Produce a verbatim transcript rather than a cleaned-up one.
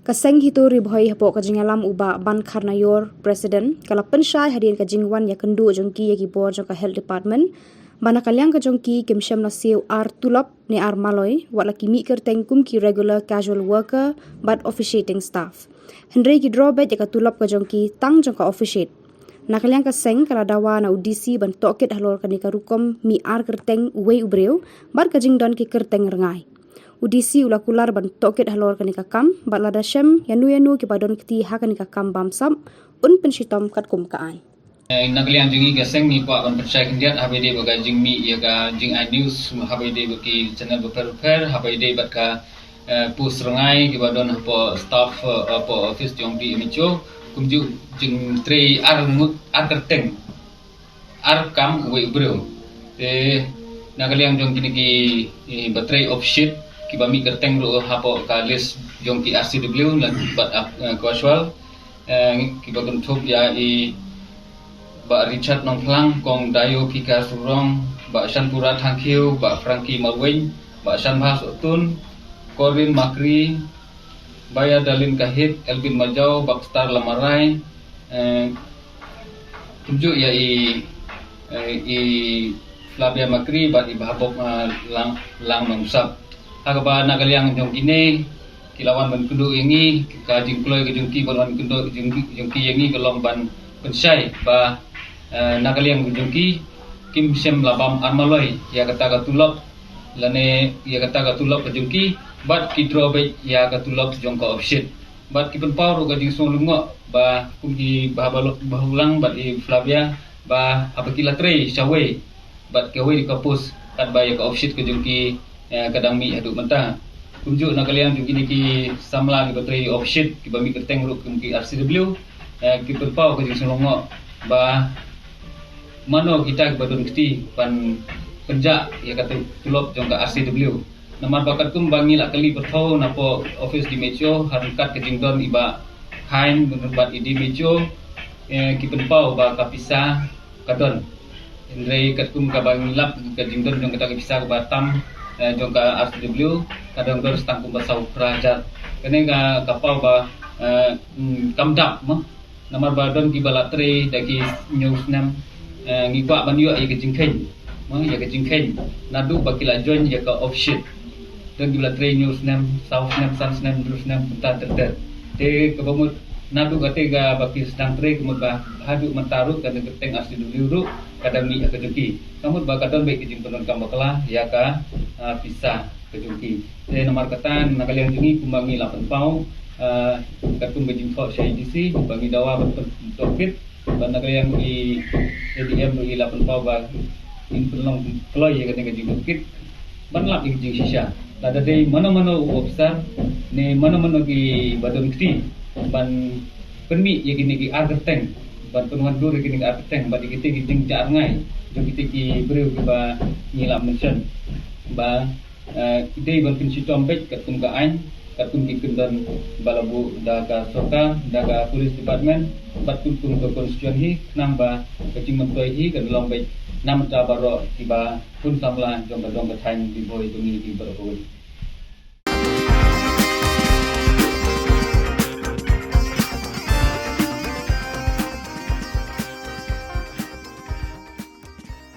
Ka seng HITO Ri Bhoi hapoh ka jingïalam u Bah Ban Kharnaior, President, ka la pynshai hadien ka jingwan ïakynduh jong ki ïa ki bor jong ka Health Department ba na ka liang ka jong ki kim shym la siew ar tulop ne ar maloi, wat la ki mih kyrteng kum ki regular casual worker bad officiating staff. Hynrei ki draw beit ïa ka tulop ka jong ki tang jong ka officiate. Na ka liang ka seng ka la dawa na u DC ban tohkit halor kane ka rukom mih ar kyrteng uwei u briew bad ka jingdon ki kyrteng rngai. U DC u la kular ban tohkit halor kane ka kam bad lada shem ïano ïano kiba don kti ha kane ka kam bamsap, un pynshitom katkum ka aiñ. Eh, na ka liang jong ngi ka seng ngi kwah ban pynshai khyndiat haba ïadei bad ka jingmih ïa ka jingai news, haba ïadei bad ki channel bapher bapher, haba ïadei bad ka, eh, post rngai kiba don hapoh staff, eh, hapoh office jong DMHO, kumjuh jingtrei ar ngut, ar kyrteng, ar kam uwei u briew. Te na ka liang jong kine ki, eh, ba trei officiate kiba mih kyrteng ruh hapoh ka list jong ki RCW lane bad, eh, casual, eh, kiba kynthup ïa i Bah Richard Nongphlang, Kong Dayo Kikar Surong, Bah Shanpura Thangkhiew, Bah Frankie Marwein, Bah Shanbha Sohtun, Corin Makri, Baya Dalin Kahit, Elvin Majau, Baxter Lamarai, eh, kumjuh ïa i, eh, i Flavia Makri bad i Bah Bok, eh, Lang, Lang Nongsap. Ha kaba na ka liang jong kine ki la wan ban kynduh ïa ngi, ka jingkloi ka jong ki ban wan kynduh jong, jong ki ïa ngi ka long ban pynshai ba, eh, na ka liang jong ki kim shym la bam ar maloi ïa kata ka tulop lane ïa kata ka tulop ka jong ki, bad ki draw beit ïa ka tulop jong ka officiate. Bad ki pynpaw ruh ka jingsngew lyngngoh ba kum i Bah Balok, Bah Ulang bad i Flavia ba haba ki la trei shawei bad kawei ka post katba ïa ka officiate ka jong ki, eh, ka dang mih haduh mynta. Kumjuh na ka liang jong kine ki samla kiba trei officiate kiba mih kyrteng ruh kum ki RCW, eh, ki pynpaw ka jingsngew lyngngoh ba mano kita kiba don kti ban pynjah ïa ka tu-, tulop jong ka RCW. Namar ba katkum ba ngi la kylli pathau napoh office DMHO, ha ryngkat ka jingdon i Bah Khain bad i DMHO, eh, ki pynpaw ba ka pisa ka don. Hynrei katkum kaba ngi lap ka jingdon jong kata ka pisa kaba tam, eh, jong ka RCW, ka dang don tang kumba saw phra hajar. Kane ka, ka paw ba, eh, mm, kam dap mo. Namar ba don kiba la trei da ki hynñiew snem, eh, ngi kwah ban ïoh ïa ka jingkheiñ. Mo, ïa ka jingkheiñ naduh ba ki la join ïa ka officiate. Don kiba la trei hynñiew snem, saw snem, san snem, hynriew snem, mynta ter ter. Te kaba mut naduh kata kaba ki sdang trei, ka mut ba haduh mynta ruh ka dang kyrteng RCW ruh ka dang mih ha ka jong ki. Ka mut ba ka don beit ka jingpyndonkam bakla ïa ka, ah, pisa ka jong ki. Te namar kata na ka liang jong ngi kumba ngi la pynpaw, ah, katkum ka jingthoh sha i DC ba ngi dawa ban pyntohkit, bad na ka liang i ADM ruh i la pynpaw ba in pynlong kloi ïa kane ka jingtohkit ban lap ïa ka jingshisha. Lada dei mano mano u officer ne mano mano kiba don kti ban pynmih ïa kine ki ar kyrteng, ban pynwandur ïa kine ki ar kyrteng bad ïa kite ki jingjah rngai jong kite ki briew kiba ngi la mention ba, eh, ki dei ban pynshitom beit katkum ka aiñ, katkum ki kyndon ba la buh da ka sorkar, da ka police department bad katkum ka constitution hi, khnang ba ka jingmyntoi hi kan long beit na bynta baroh kiba khun samla jong ka dong ka thaiñ Ri Bhoi jong ngi ki baroh kawei.